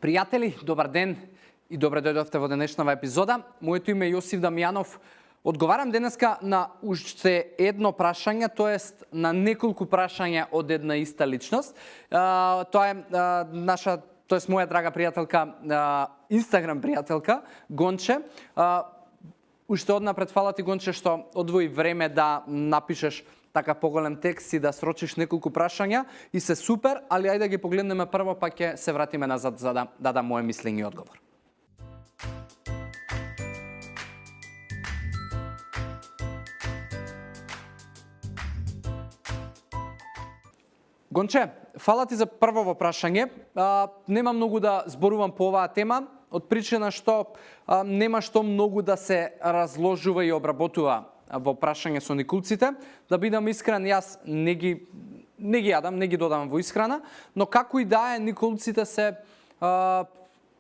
Пријатели, добар ден и добре дојдовте во денешнава епизода. Моето име е Јосиф Дамјанов. Одговарам денеска на уште едно прашање, тоест на неколку прашања од една иста личност. Тоа е моја драга пријателка, Инстаграм пријателка, Гонче. Уште однапред фала ти, Гонче, што одвои време да напишеш така поголем текст и да срочиш неколку прашања и се супер, али ајде да ги погледнеме прво, па ќе се вратиме назад за да дадам моje мислење и одговор. Гонче, фала ти за првово прашање. Нема многу да зборувам по оваа тема, од причина што нема што многу да се разложува и обработува во прашање со никулците. Да бидам искрен, јас не ги јадам, не ги додавам во исхрана, но како и да е, никулците се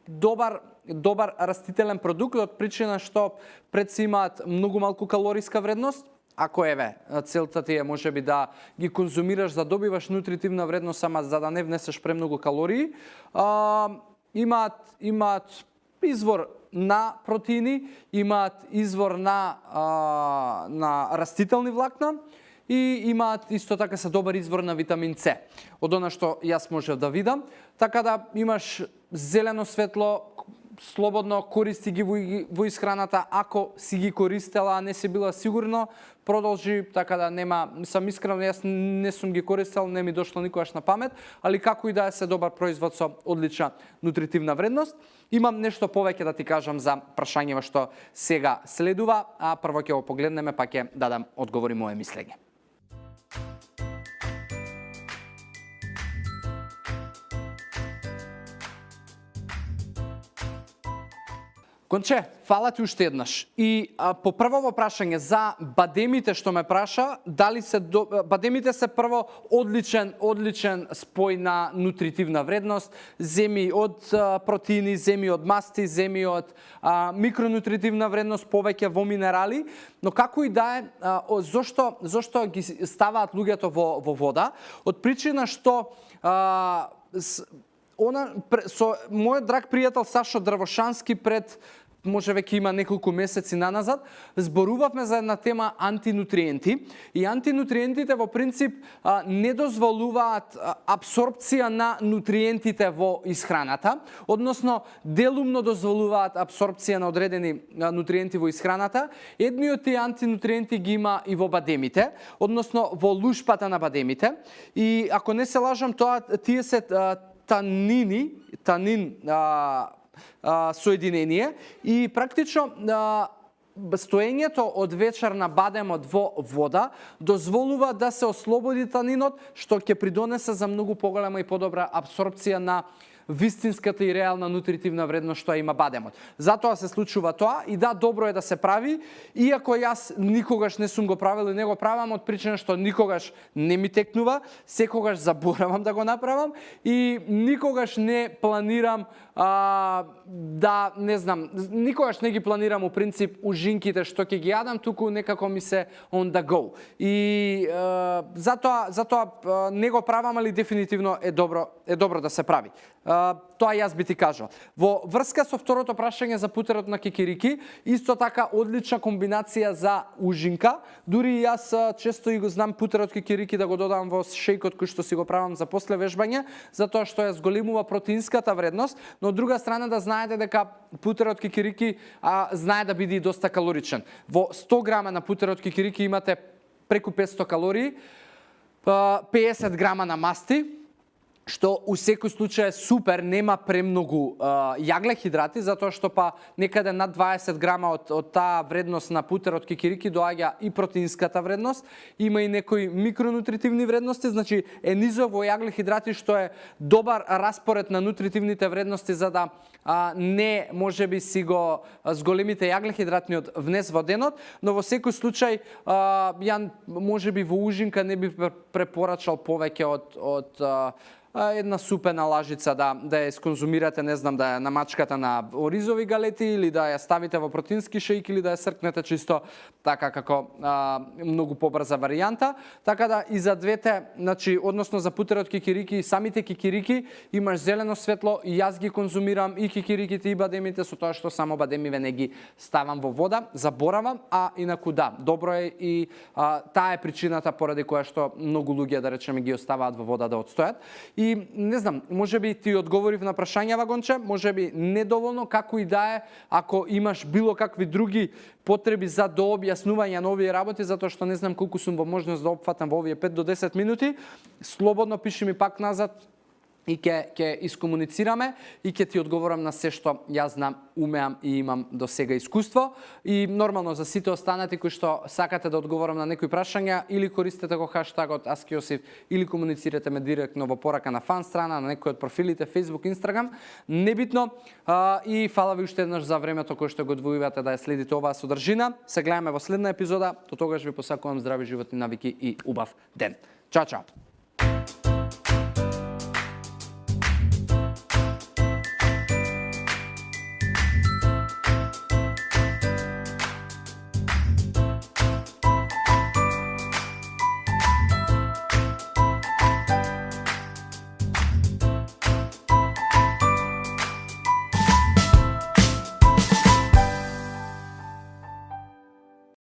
добар растителен продукт, од причина што пред се имаат многу малку калориска вредност. Ако целта ти е можеби да ги конзумираш, да добиваш нутритивна вредност, ама за да не внесеш премногу калории, имаат извор на протеини, имаат извор на растителни влакна и имаат исто така се добар извор на витамин С. Од она што јас можев да видам, така да имаш зелено светло, слободно користи ги во исхраната. Ако си ги користела, а не си била сигурно, продолжи, така да нема, сам искрен, јас не сум ги користел, не ми дошло никогаш на памет, али како и да е, се добар производ со одлична нутритивна вредност. Имам нешто повеќе да ти кажам за прашањева што сега следува, а прво ќе го погледнеме, па ќе дадам одговори моje мислење. Гонче, фала ти уште еднаш. И по првово прашање за бадемите што ме праша, бадемите се прво одличен спој на нутритивна вредност, земи од протеини, земи од масти, земи од микронутритивна вредност, повеќе во минерали, но како и да е, зошто ги ставаат луѓето во вода? Од причина што со мојот драг пријател Сашо Дрвошански пред може веќе има неколку месеци наназад, зборувавме за една тема антинутриенти. И антинутриентите во принцип не дозволуваат апсорбција на нутриентите во исхраната, односно делумно дозволуваат апсорбција на одредени нутриенти во исхраната. Едниот тие антинутриенти ги има и во бадемите, односно во лушпата на бадемите. И ако не се лажам, тие се танин соединение и практично стоењето од вечер на бадемот во вода дозволува да се ослободи танинот, што ќе придонесе за многу поголема и подобра апсорбција на вистинската и реална нутритивна вредност што има бадемот. Затоа се случува тоа и да, добро е да се прави, иако јас никогаш не сум го правил и не го правам од причина што никогаш не ми текнува, секогаш заборавам да го направам и никогаш не планирам никогаш не ги планирам у принцип ужинките што ќе ги јадам, туку некако ми се on the go. И затоа не го правам, али дефинитивно е добро да се прави. Тоа јас би ти кажал. Во врска со второто прашање за путерот на кикирики, исто така одлична комбинација за ужинка. Дури јас често и го знам путерот кикирики да го додам во шејкот кој што си го правам за после вежбање, затоа што ја зголемува протеинската вредност, но од друга страна да знаете дека путерот кикирики знае да биде и доста калоричен. Во 100 грама на путерот кикирики имате преку 500 калории, 50 грама на масти, што у секој случај е супер, нема премногу јаглехидрати, затоа што некаде над 20 грама од таа вредност на путерот кикирики доаѓа и протеинската вредност, има и некои микронутритивни вредности, значи е низок во јаглехидрати, што е добар распоред на нутритивните вредности за да не можеби си го зголемите јаглехидратниот внес во денот, но во секој случај ја можеби во ужинка не би препорачал повеќе од една супена лажица да ја сконзумирате, не знам, да ја намачкате на оризови галети или да ја ставите во протеински шејк или да ја сркнете чисто така како многу побрза варијанта. Така да и за двете, значи, односно за путерот кикирики, самите кикирики имаш зелено светло и јас ги конзумирам и кикириките и бадемите со тоа што само бадемиве не ги ставам во вода, заборавам, а инаку да, добро е и таа е причината поради која што многу луѓе, да речеме, ги оставаат во вода да одстојат. И не знам, можеби ти одговорив на прашањава, Гонче, можеби недоволно, како и да е, ако имаш било какви други потреби за дообјаснување на овие работи, затоа што не знам колку сум во можност да опфатам во овие 5 до 10 минути, слободно пиши ми пак назад и ќе искомуницираме и ќе ти одговорам на се што јас знам, умеам и имам до сега искуство. И нормално за сите останати кои што сакате да одговорам на некои прашања, или користете го хаштагот AskJosif, или комуницирате ме директно во порака на фан страна, на некој од профилите Facebook, Instagram, небитно. И фала ви уште еднаш за времето кое што го одвојувате да ја следите оваа содржина. Се гледаме во следна епизода. До тогаш ви посакувам здрави животни навики и убав ден. Чао, чао!